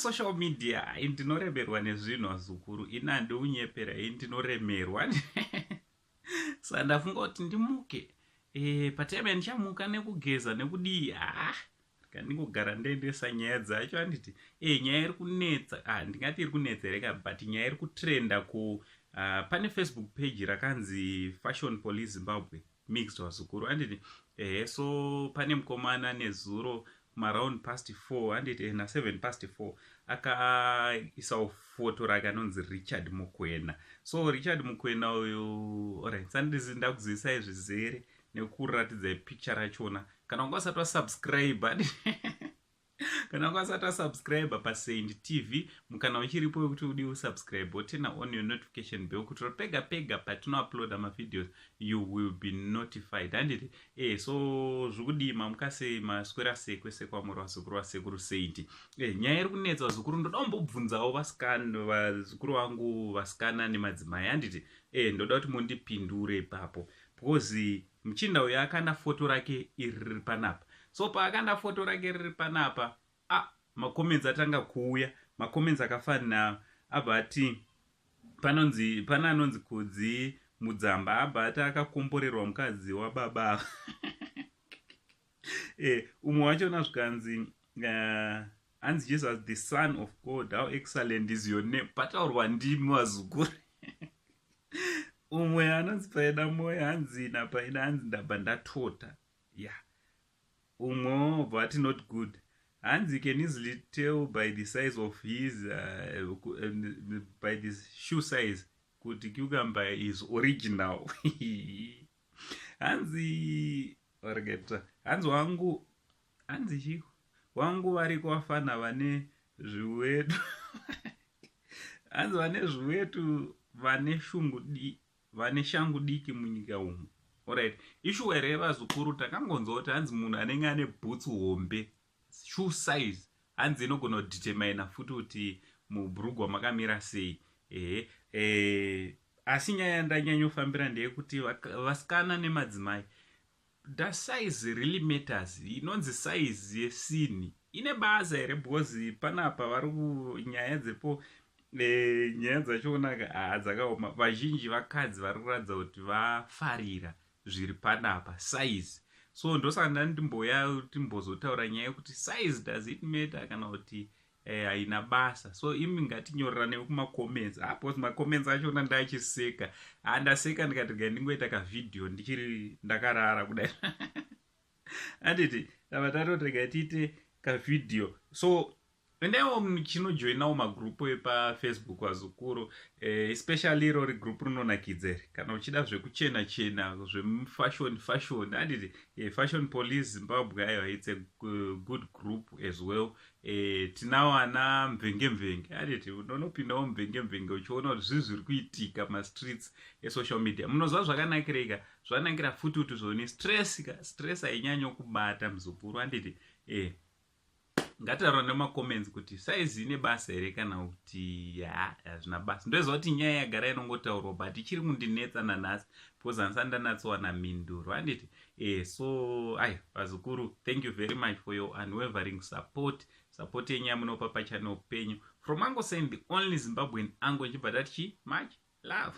Social media ndinoremerwa nezvinhu, vazukuru. Ini handiunyepera, ini ndinoremerwa. Saka ndafunga kuti ndimuke patime ndichamuka nekugeza nekudii. Ha, ndingogara ndoendesa nyaya dzacho, handiti? Nyaya iri kunetsa, ndingati iri kunetsa here ka, but nyaya iri kutrenda ku pane Facebook page rakanzi Fashion Police Zimbabwe Mixed, vazukuru, handiti? Ehe, so pane mukomana nezuro maround past 4, handiti, na7 past 4 akaisawo foto rake anonzi Richard Mukwena. So Richard Mukwena uyu, alright, sandizi ndakuzivisai zvizere nekuratidzai picture rachona. Kana wanga usati wasubscribe, kana wanga usati wasubscribe paSaint TV, mukana uchiripo wekuti udi usubscribe, woturn on your notification bell kuti pega pega patinouploada mavideos you will be notified, handiti? So zvokudii? Mamuka sei? Maswera sei kwese kwamuri, vazukuru vasekuru Saint? Nyaya iri kunetsa, vazukuru, ndoda kumbobvunzawo vasikana, vazukuru vangu vasikana nemadzimai, handiti? Ndoda kuti mundipindure ipapo, because muchinda uyu akanda foto rake iri riri panapa. So paakanda foto rake riri panapa, ah, macomments atanga kuuya, macomments akafanira. Abva ati panonzi pane anonzi Kudzi Mudzamba, abva ati akakomborerwa mukadzi wababa. Umwe wachona zvikanzi hanzi, "Jesus, the Son of God, how excellent is your name." Pataurwa ndimi, vazukuru. Umwe anonzi Paida Moyo, hanzi naPaida, hanzi, "Ndabva ndatota ya." Yeah. Umwe wobva ati, "Not good." Hanzi, "Can easily tell by the size of his by the shoe size kuti cucumber is original." Hanzi regeta, hanzi wangu, hanzi chiko wangu, variko vafana vane zviwetu, hanzi vane zviwetu, vane shungu di, vane shangu diki munyika umu. Alright, ishuwa here, vazukuru? Takangonzwa kuti hanzi munhu anenge ane bhutsu hombe, shoe size, hanzi inogona kudetermina futi kuti mubhurugwa makamira sei. Ehe, asi nyaya yandanyanyofambira ndeyekuti vasikana nemadzimai, the size really matters. Inonzi size yesini ine basa here? Because panapa vari kunyaya dzepo, nyaya dzachonaka haa dzakaoma. Vazhinji vakadzi vari kuratidza kuti vafarira zviri panapa, size. So ndosaka ndandimboya timbozotaura nyaya yekuti size, does it matter kana kuti haina basa? So imi ngatinyorerane kumacomments apo. Macomments achona ndachiseka, handaseka ndikati gai ndingoita kavhidhiyo ndichiri ndakarara kudai, handiti? Tava tatoti regai tiite kavhidhiyo. So endaiwo muchinojoinawo magrupu epaFacebook, vazukuru, especially irori group rinonakidza iri kana uchida zvekuchena chena, zvemufashion fashion, handiti? Fashion Police Zimbabwe, aiwa, it's a good group as well. Tinawo ana mvenge mvenge, handiti? Unonopindawo mvenge mvenge uchiona kuti zvii zviri kuitika mastreets esocial media. Munoziva zvakanakireka, zvanakira futi kuti zvoni stress ka, stress hainyanyo kubata muzukuru, handiti? Ngataura nemacomments kuti size ine basa here kana kuti ya hazvina basa. Ndoziva kuti nyaya yagara inongotaurwa, but ichiri kundinetsa nanhasi because handisati ndanatsowana mhinduro, handiti? So ai, vazukuru, thank you very much for your unwavering support, support yenyu yamunopa pachannel penyu. From Uncle Saint, the only Zimbabwean ango, chibva tati chi much love.